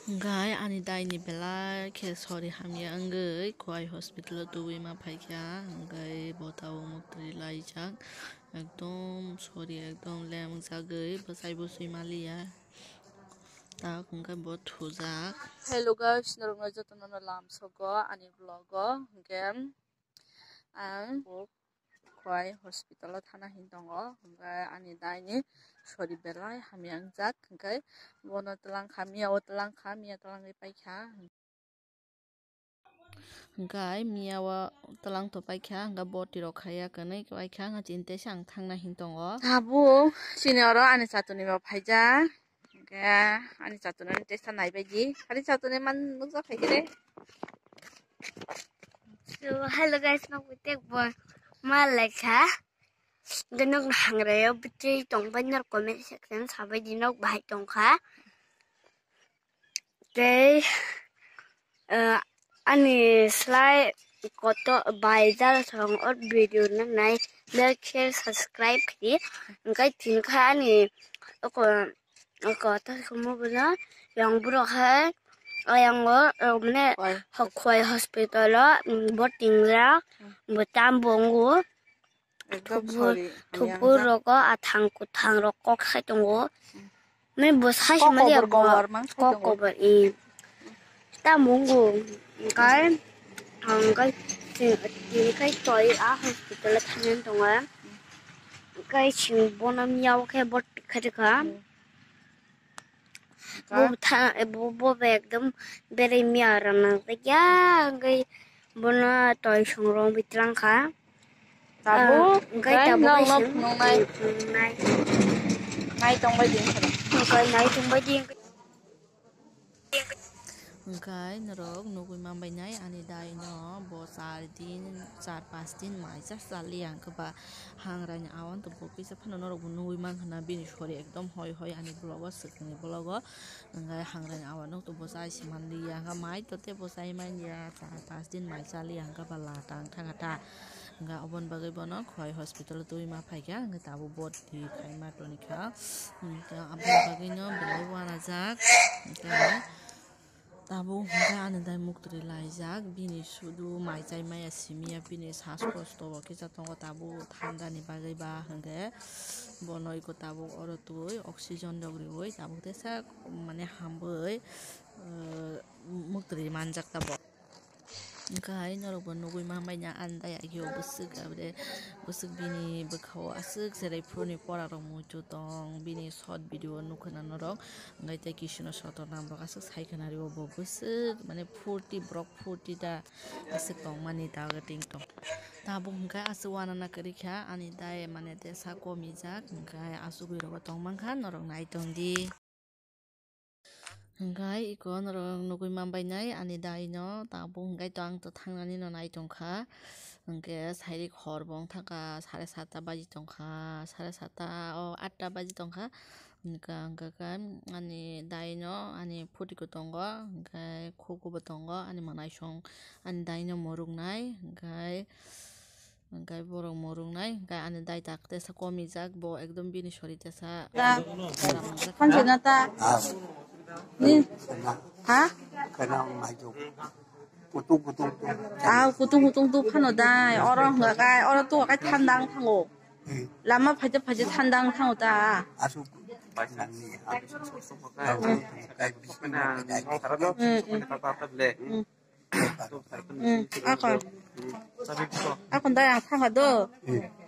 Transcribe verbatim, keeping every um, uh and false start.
Hwnkhe ani daini belai khe sori hamya wngwi Khowai hospital o tubui ma phaikha, hwnkhe bo tabuk muktwi laijak, ekdom sori, ekdom lemjagwi bwchai bwswi maliya, tak hwnkhe bo thujak. Hello guys, norokno jotono lamsogo ani vlog o, hwnkhe ang Khowai hospital o thana hin tongo, hwnkhe ani daini sori belai hamya wngjak, hwnkhe bono twlang kha, miya o twlang kha, miya twlangwi paikha. Hwnkhe miya o twlang to paikha, hwnkhe boti rok khaiya kwnwi paikha, hwnkhe chini teisa ang thangna hin tongo. Abo chini oro ani chatuni bo phaijak. Hwnkhe ani chatunani tesa naibaidi. Ani chatuni man nukjak khaikhe de. So, hello guys, nok bitek bo ma lekha. Hwnkhe nok hangrayo bwtwi tongbai nor comment section sabaidi nok bahai tongkha. Tei, eh, ani slai koto bai jara song or video nang nai like, share, subscribe khe. Hwnkhe tini kha ani oko Oko ta khumu bono yang borok hai ayango, mane Khowai hospital o, mm, bo tingjak, bo tam bo wngo. Ekdom thubur, sori, thubur rogo athang kuthang rok kok sai tongo. Mane bo sai kok mali kobor bo kobor mang sai kok tongo. Kobor, i. Tamo wngo, hwnkhe, hwnkhe, hwnkhe toi a hospital o thangwi tongo. Hwnkhe chwng bono miya o khe bo tikha tikha. Bo tha-, bo, bo bai ekdom berai miya rang nang jakya, hwnkhe bono toi song rong bi twlang kha. Tabuk, ah, hwnkhe tabuk nokno phunuknai. Phunuknai. Nai tongbai di hwnkhe. Hwnkhe nai tongbai di hwnkhe. Hwnkhe norok nugui manbainai ani dai no bo char din, char pas din mai cha chaliya hwnkhe ba hangrani awan to bo kisa phano norok bo nugui mankha na bini sori ekdom hoi hoi ani vlog o swkangni vlog o. Hwnkhe hangrani awan no to bo chai se manliya hwnkhe mai to tei bo chai manya char pas din mai chaliya hwnkhe ba la tang thangkha ta. Hwnkhe oboni bagwi bono Khowai hospital o tubui ma phaikha, hwnkhe tabuk boti khaima tonikha. Hwnkhe aboni bagwino belai uanajak. Hwnkhe tabuk hwnkhe ani dai muktwi laijak, bini sudu mai chai maya simiya, bini sas kosto bo kisa tongo, tabuk thandani bagwi ba hwnkhe bono iko tabuk oro twi oxygen rok riwi tabuk teisa mane hamwi, eh, muktwi manjak tabuk. Hwnkhe hai norokbo nugui manbaina ani dai agio bwswk, abode bwswk bini bwkhao aswk cherai phuruni pora rok muitu tong, bini short video nukha na norok, hwnkhe tei kisuno sotor nam rok aswk sai khna rio bo bwswk mane phurti borok phurti da aswk tongmani daga ting tong. Tabuk hwnkhe aswk uanana kwrwi kha ani dai mane tesa komijak, hwnkhe aswk gwi rogo tongmankha norok nai tongdi. Hwnkhe iko norok nugui manbainai ani dai no tabuk hwnkhe to ang to thangnani no nai tongkha. Hwnkhe sairik hor bo wngthangkha, sare satta baji tongkha, sare satta o atta baji tongkha. Hwnkhe, hwnkhe khe ani dai no ani phutiko tongo, hwnkhe khuku bo tongo, ani mwnaisong ani dai no mwrwknai, hwnkhe Hwnkhe borok mwrwknai, hwnkhe ani dai tak tesa komijak, bo ekdom bini sori tesa. Phansi na ta? Ni? Ha? Kena maijuk. Kutung kutung. Ah, kutung kutung tu phano dai. Oro hwnkha kai, oro tu kai thandang thango. Hmm. Lama phaija phaija thandang thango ta. Asuk nangni. Hmm, hmm. Hmm, akon. Akon dai ang thangkha do. Hmm.